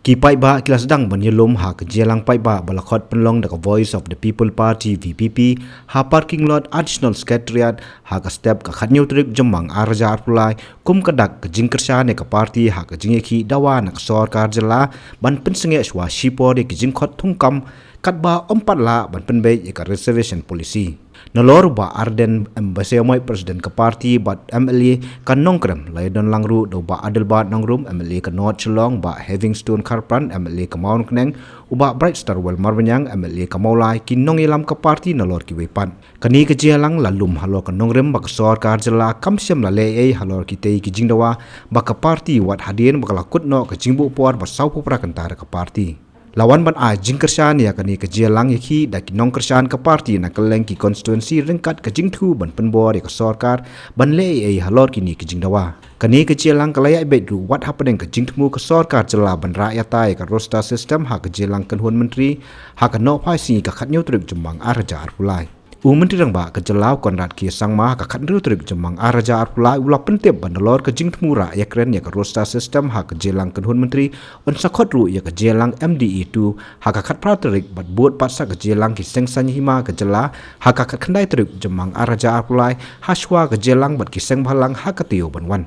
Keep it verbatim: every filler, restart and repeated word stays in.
Ki paidbah ki la sdang ban ïalum ha ka jingïalang paidbah ba la khot pynlong da ka Voice of the People Party, V P P, ha parking lot Additional Secretariat, ha ka step ka khatnyiaw tarik Jymmang ar hajar arphew lai, kum ka dak ka jingkyrshan ïa ka party ha ka jingïakhih dawa na ka sorkar jylla ban pynsangeh shuwa shipor ïa ki jingkhot thungkam, katba ym pat lah ban pynbeit ïa ka reservation policy. Nalor u Bah Ardent M Basaiawmoit, President ka party bad M L A ka Nongkrem, la ïadonlang ruh da u Bah Adelbert Nongrum, M L A ka North Shillong, Bah Heavingstone Kharpran, M L A ka Mawryngkneng, u Bah Brightstarwell Marbaniang, M L A ka Mawlai, ki nongïalam ka party nalor kiwei pat. Kane ka jingïalang la lum halor ka nongrim ba ka sorkar jylla kam shym la leh ei ei halor kitei ki jingdawa ba ka party, wat hadien ba ka la kut noh ka jingbuh por ba sawphew phra kynta da ka party. La wan ban ai jingkyrshan ïa kane ka jingïalang ïakhih da ki nongkyrshan ka party na kylleng ki constituency ryngkat ka jingthmu ban pynbor ïa ka sorkar ban leh ei ei halor kine ki jingdawa. Kane ka jingïalang ka la ïaid beit ruh wat hapdeng ka jingthmu ka sorkar jylla ban rah ïatai ïa ka roster system ha ka jingïalang kynhun myntri ha ka nohphai sngi ka khatnyiaw tarik Jymmang ar hajar arphew lai. U Myntri Rangbah ka jylla u Conrad K Sangma ha ka khathynriew tarik Jymmang ar hajar arphew lai u la pyntip ba nalor ka jingthmu rah ïakren ïa ka roster system ha ka jingïalang kynhun myntri, un sa khot ruh ïa ka jingïalang M D E two ha ka khatphra tarik bad bud pat sa ka jingïalang ki seng saiñ hima ka jylla ha ka khatkhyndai tarik Jymmang ar hajar arphew lai, hashwa ka jingïalang bad ki seng bhalang ha ka taïew ban wan.